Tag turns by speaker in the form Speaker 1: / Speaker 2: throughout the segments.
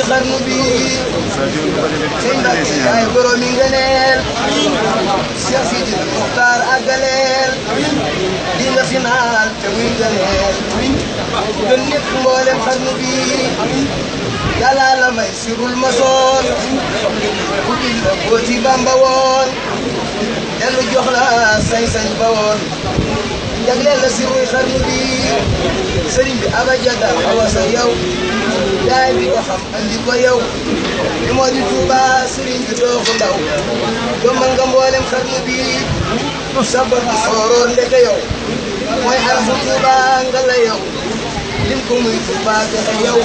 Speaker 1: xarnu bi sëñ Mbàkke yaay borom mi ngëneel Cheikh Sidi Mokhtar àggaleel di nga final te muy ngëneel gën ñëpp mboolem xarnu bi yàlla la may sirul masoon ku bil la booti Bamba woon dellu jox la sañ-sañ ba woon jagleel la siruy xarnu bi sëriñ bi abajada awa sa yow yaay bi ko xam andi ko yow li moo di Tuuba sëriñ bi doo ko ndaw yombal nga mboolem xarnu bi sabab bi sooroon ndeke yow mooy arafu Tuuba nga la yow lim ko muy Tuuba texe yow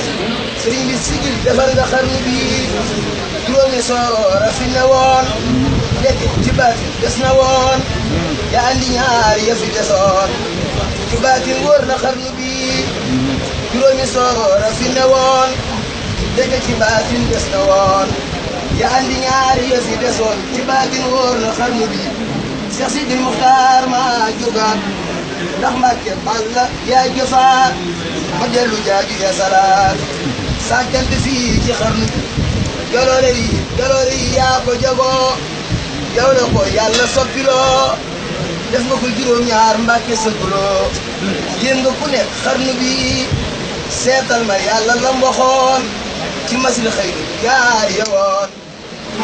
Speaker 1: sëriñ bi sigil defar nga xarnu bi juróomi sooroor a fi ne woon ndeke ci baatin des na woon yaa andi ñaar ya fi desoon ci baatin wóor na xarnu bi juróomi sooroor a fi ne woon ndeke ci baatin des na woon yaa andi ñaar ya fi desoon ci baatin wóor na xarnu bi Cheikh Sidi Mokhtar maa jógaat ndax Mbàkke Balla yaa jëfaat ma dellu jaaju ya salaat sàccante fii ci xarnu bi jaloore yi yaa ko jagoo yow la ko yàlla soppiloo def nga ko juróom-ñaar Mbàkke sëguloo yéen nga ku nekk xarnu bi seetal ma yàlla la mboxoon ci masil xëy yaa yowoon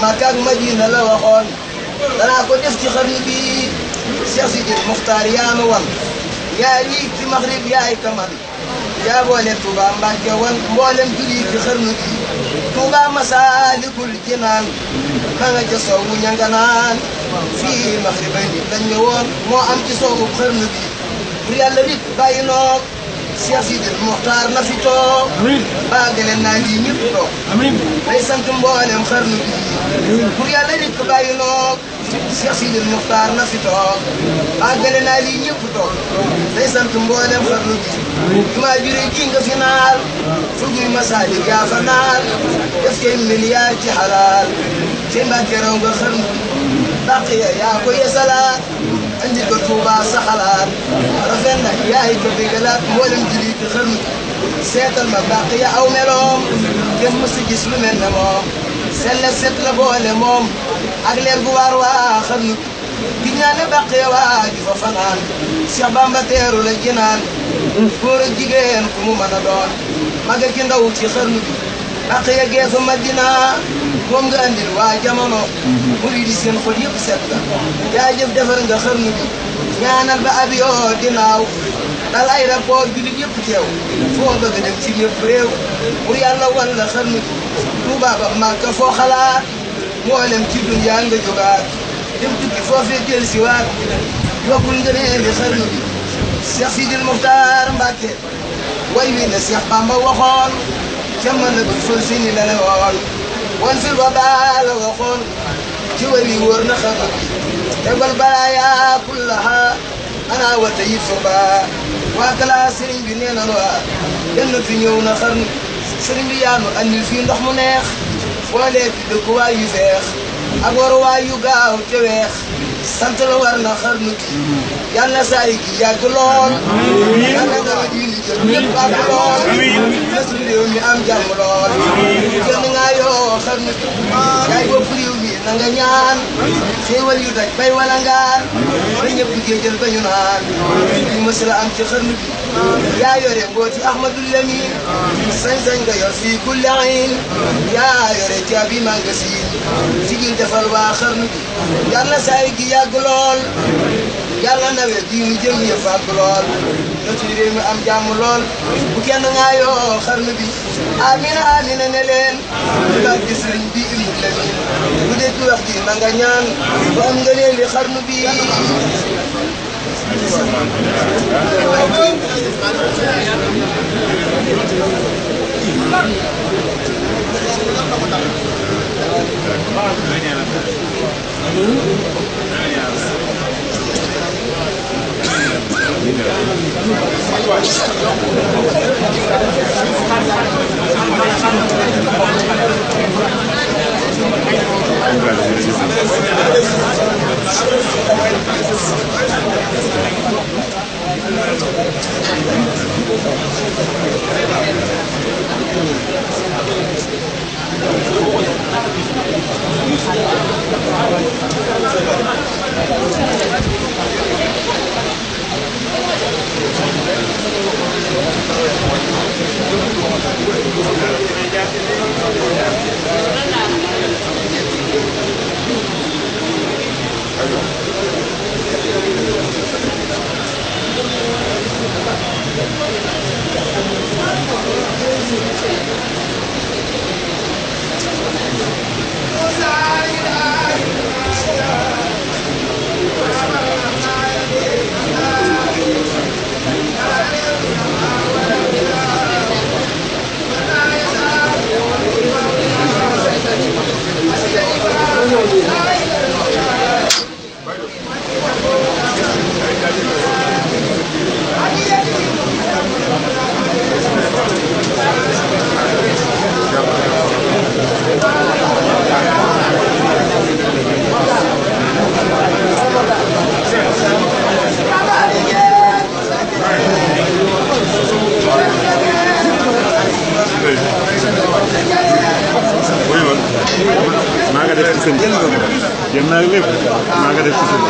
Speaker 1: Makka ak Madina la waxoon danaa ko def ci xarnu bi Cheikh Sidi Mokhtar yaa ma wan yaa lii ci Maghrib yaay kaman yaa boole Touba Mbàkke wan mboolem juli ci xarnu bi Touba Masaalikul Jinaan ma nga ca soowu ña nga naan fii Maghribay ni dañ ñëwoon moo am ci soowu xarnu bi pour yàlla nit bàyyi noog Cheikh Sidi Mokhtar na fi toog baagale naa lii ñëpp toog day sant mboolem xarnu bi pour yàlla nit bàyyi noog Cheikh Sidi Mokhtar na fi toog baagale naa lii ñëpp toog day sant mboolem xarnu bi jumaa jure ji nga fi naal fuguy Masaalik yaa fa naal def kay milliard ci xalaal ci Mbàkke raw nga xarnu bi Baqiya yaa ko yesalaat andi ko Tuuba sa xalaat rafet na yaay ko bégalaat mboolem juli ci xarnu bi seetal ma Baqiya aw meloom kenn mësu gis lu mel ne moom selle set la boole moom ak leer gu waar waa xarnu bi gi ñaane Baqiya waa ji fa fanaan Cheikh Bamba teeru la jinaan góor ak jigéen ku mu mën a doon mag ak ndaw ci xarnu bi Baqiya geesu Madina moom nga andil waa jamono murid yi seen xol yëpp set la yaa jëf defar nga xarnu bi ñaanal ba avion dinaaw dal aéroport jullit yëpp teew foo bëgg dem ci ñëpp réew pour yàlla wan la xarnu bi Tuuba ba Màkka foo xalaat mboolem ci dunya nga jógaat dem tukki foofee del si waat yokkul nga nee li xarnu bi Cheikh Sidi Mokhtar Mbàkke way wi ne Cheikh Bamba waxoon ca mën a bi fël si ni la ne woon wan fil ba baala waxoon ci wari wóor na xarnu bi tegal baraaya kullaha ana wata yit fa ba waa kala sëriñ bi nee nanu waa kenn fi ñëw na xarnu sëriñ bi yaanu andil fii ndox mu neex boolee fi dëkkuwaay yu feex ak waruwaay yu gaaw te weex sant la war na xarnu bi yàlla saa yi gi yàgg lool yàlla dama diini jël ñëpp ak lool na suñu réew mi am jàmm lool kenn nga yoo xarnu bi yaay bopp réew mi na nga ñaan xéewal yu daj bay wala ngaan ba ñëpp géejal ba ñu naan ñu mës la am ci xarnu bi yaa yore mbooti Ahmadul Lamin sañ-sañ nga yor fii kulli ayn yaa yore caabi magasin sigil defal waa xarnu bi yàlla saa yi gi yàgg lool yàlla nawet bii mu jëm yëpp àgg lool na ci réew mi am jàmm lool bu kenn ngaa yoo xarnu bi amina amina ne leen barke sëriñ bi Ibnu Lamin bu dégg wax ji na nga ñaan bu am nga leen li xarnu bi
Speaker 2: Maa nga def ci seen